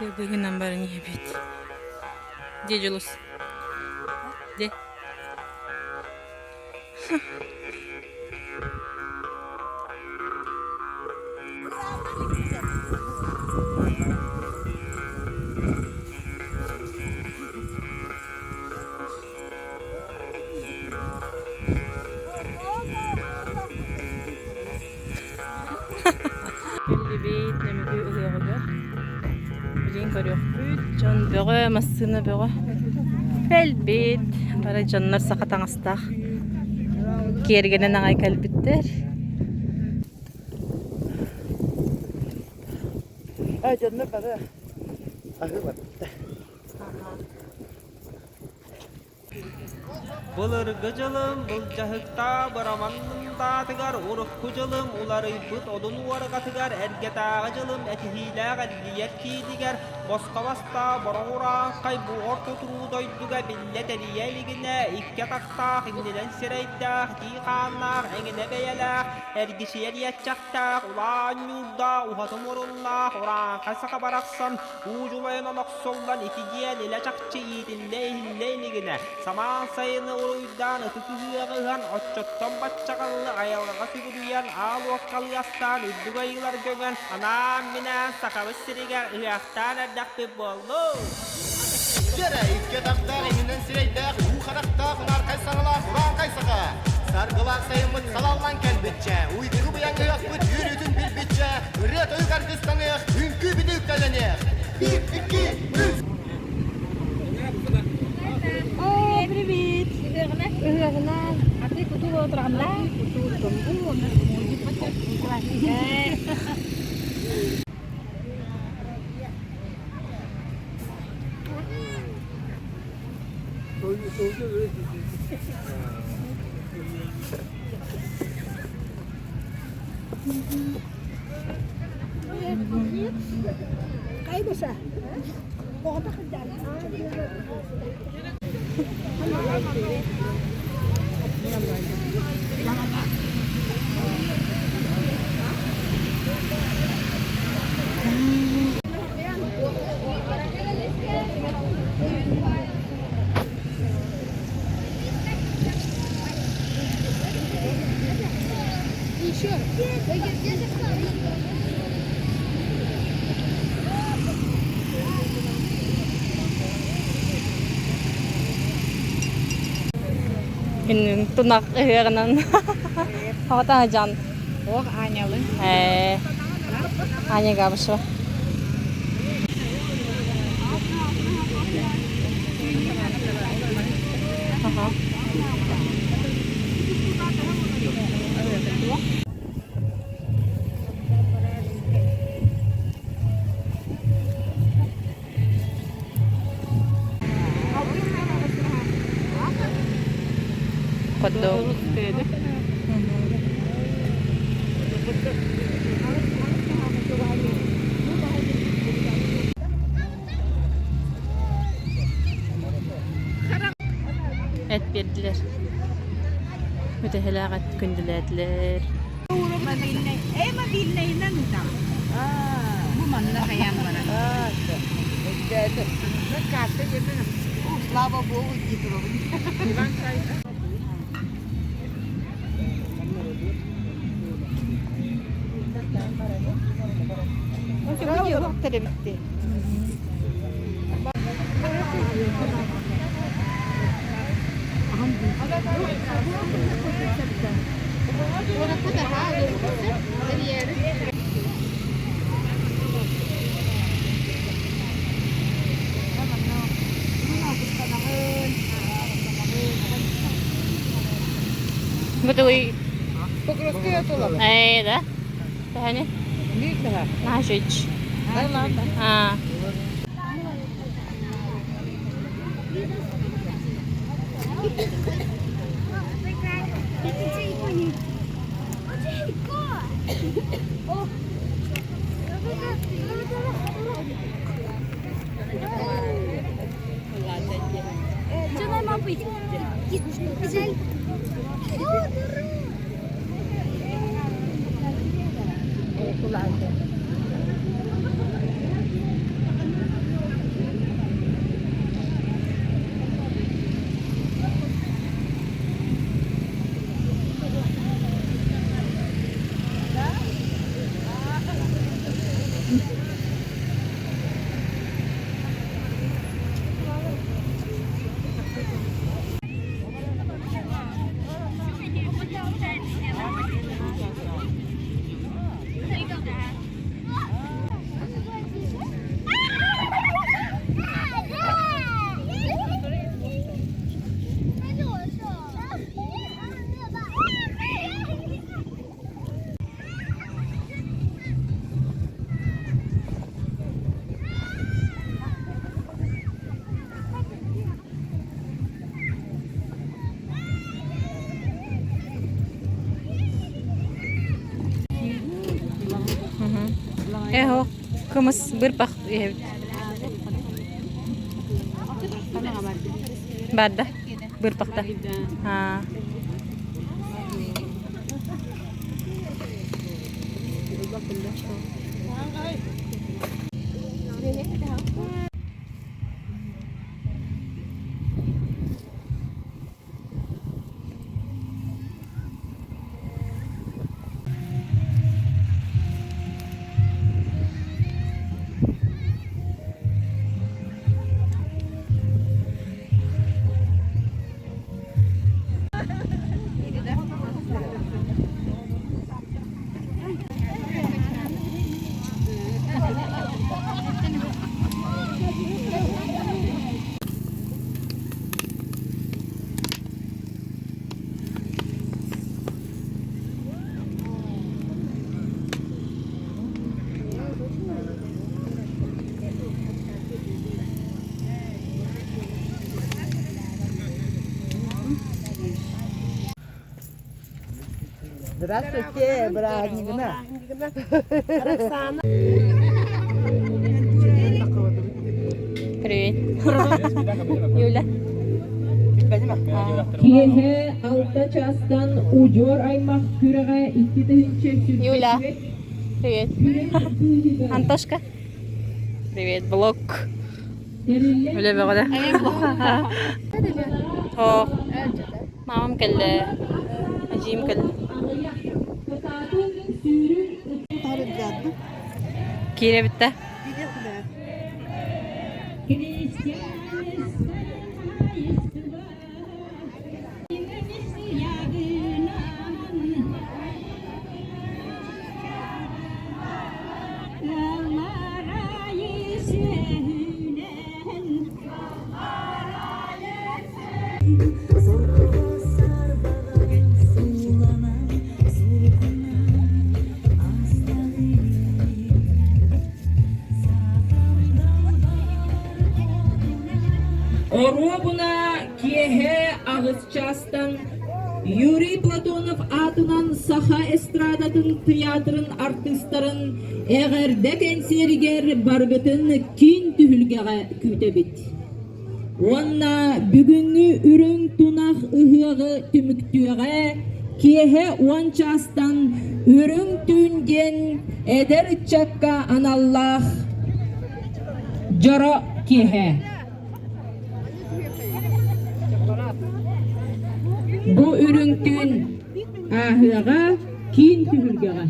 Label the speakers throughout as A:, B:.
A: Тыа быыһынан баран иһэбит. Дьэ Дьулус. Дьэ. Кэллибит Нөмүгү ыһыаҕыгар. Билигин көрүөхпүт. Дьон бөҕө, массыына бөҕө. Кэлбит. Бары дьоннор саха таҥастаах. Киэргэнэн аҕай кэлбиттэр.
B: Дьоннор бары аһыы барбыттар.
C: Былыргы дьылым былдьаһыктаах быраман мындаатыгар, урукку дьылым уларыйбыт одун уорҕатыгар, эргэтээҕи дьылым этиһиилээх эргийэр киинигэр, босхо бастаах бороҥ урааҥхай буор кутуруу дойдуга биллэ тэрийэ илигинэ, икки атахтаах, иннинэн сирэйдээх, итии хааннаах, эҥинэ бэйэлээх, эргичийэр иэччэхтээх, улаан ньуурдаах, уһаты муруннаах, урааҥхай саха барахсан Уу дьулайан охсуллан ити диэн илэ-чахчы иитиллэ-иһиллэ илигинэ, самаан сайыны уруйдаан ытык ыһыаҕы ыһан, оччоттон баччаҕаллы айылҕаҕа сүгүрүйэн, аал уокка алыастаан үрдүк айыыларга үҥэн, анаан-минээн Сахабыт сиригэр ыһыахтаан эрдэхпит буоллун!
D: Дьэрэ, икки атахтаах, иннинэн сирэйдээх, уу харахтаах, унаархай саҥалаах, урааҥхай саха! Саргылаах сайыммыт салаллан кэлбитчэ, уйгуну быйаҥыахпыт үөрүүтүн билбитчэ, ырыа-тойук аргыстаныах, үҥкүү-битий үктэлэниэх! Биир, икки, үс!
E: О, привет! Ыһыаҕынан. Аты кутуу отурҕанна. Кутуу томбу.
A: Күнүн тунах ыһыаҕынан Хавата жан.
E: Ох, Анялы.
A: Э, Аня Габышева. Ага. Хот-дог. Эт биэрдилэр. Үтэһэлээх эт күндүлээтилэр.
E: Мобильный, мобильныйынан ыытаҕын. Бу манна хайаан баран. Слава Богу, дии турабын.
A: Бутуй. Э, да? Тэһэни? Наһаа А. Эһо, кымыс бырпах иһэбит. Барда, бырпахта. Аа.
B: Здравствуйте, бырааһынньыгына.
A: Привет. Юля.
F: Киэһэ алта чаастан удьуор аймах күрэҕэ 2000
A: Юля. Привет. Антошка. Привет, блог. Үлэ бөҕөдө. О, мамам кэллэ. Эдьиийим кэллэ. Киирэ бүттэ.
F: Оруобуна киэһэ аҕыс чаастан Юрий Платонов аатынан Саха эстрадатын тыйаатырын артыыстарын эҕэрдэ кэнсиэригэр барыгытын киин түһүлгэҕэ күүтэбит. Уонна бүгүҥҥү үрүҥ тунах ыһыаҕы түмүктүөҕэ киэһэ уон чаастан Үрүҥ түүн диэн эдэр ыччакка аналлаах дьоро киэһэ. Бу үрүҥ түүн ааһыаҕа киин түһүлгэҕэ.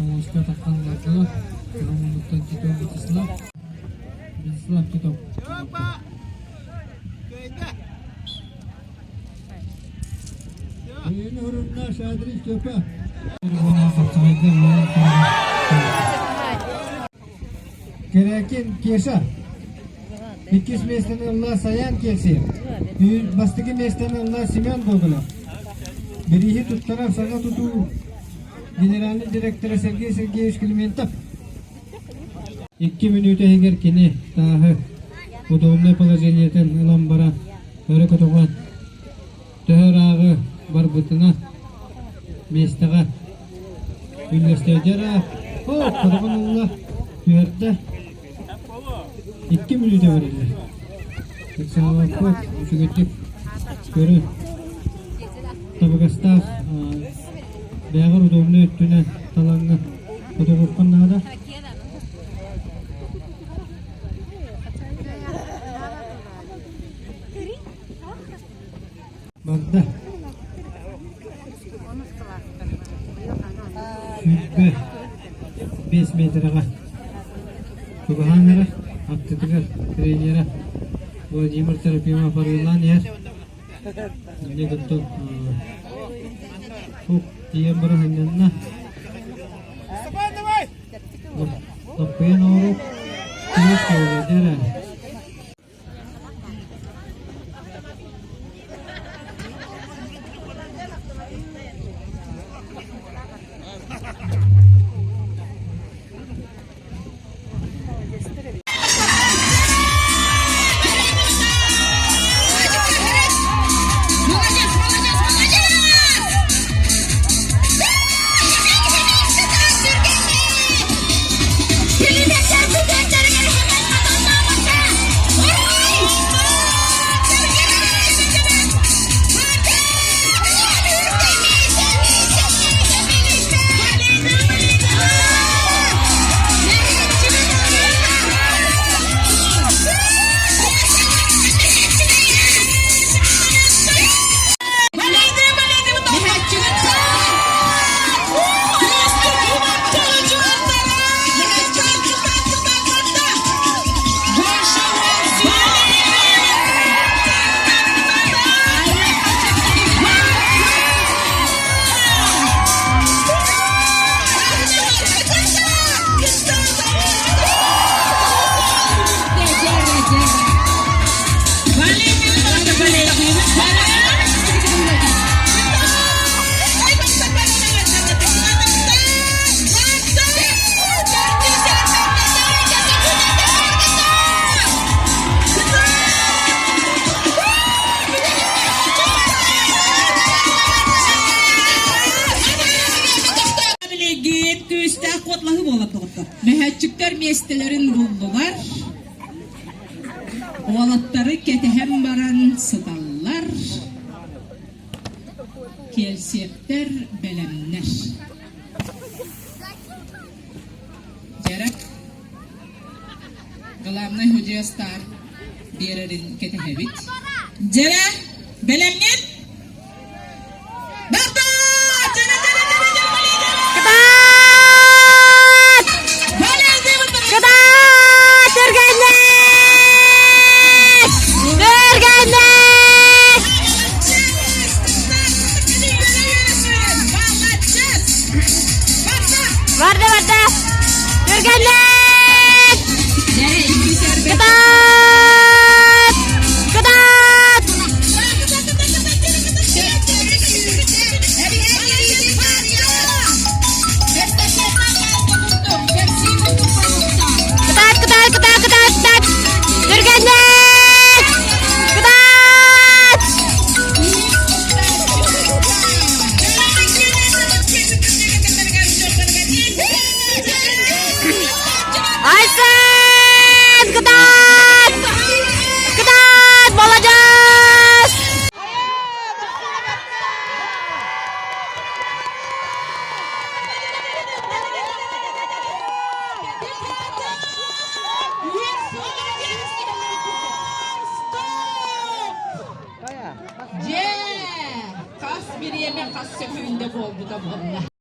G: Оҕуска таххан бардылар. Муннуктан Титов Вячеслав. Вячеслав Титов. Кэрээкин Кеша. Иккис миэстэни ылла Саян Кельсиев. Бастакы миэстэни ылла Семен Гоголев. Бирииһи туттарар саҥа тутуу генеральный директора Сергей Сергеевич Климентов. Икки мүнүүтэ иһигэр кини тааһы удобное положениетын ылан баран өрө көтөҕөн төһө ырааҕы барбытынан миэстэҕэ үллэстээдьэр оо көтөҕөн ылла түһэрдэ икки мүнүүтэ бэриллэр. Ыксаабаппыт, үчүгэйдик көрөн, табыгастаах бэйэҕэр удобнай өттүнэн талаҥҥа хотугурхан наада. Барда. 25 метрэҕэ чугаһаан эрэ аттытыгар тренерэ Владимир Трофимов арыылаан иһэр. Инньэ гынтон туох тиийэн бара сынньанна. Лаппыйан оҥорук тиийэ суола дьэ
H: Молодец, молодец, молодец!
F: Билигин күүстээх куотлаһыы буолар доҕоттор. Мөһөөччүктэр миэстэлэрин буллулар. Уолаттары кэтэһэн баран сыталлар. Кэлсиэптэр бэлэмнэр. Дьэрэ главный судья старт биэрэрин кэтэһэбит. Дьэрэ бэлэмҥит? Барда! Дьэрэ, дьэрэ, дьэрэ, дьэрэ, дьэрэ!
A: Кытаат! Кытаат! Түргэнник! Түргэнник! Барда, барда! Түргэнник! Кытаат! Кытаат! Кытаат, кытаат, кытаат, кытаат, кытаат! Түргэнник! Кытаат! Айсен! Кытаат! Кытаат! Молодец!
F: Дьэ, хас бириэмэ хас сөкүүндэ буолбута буолла.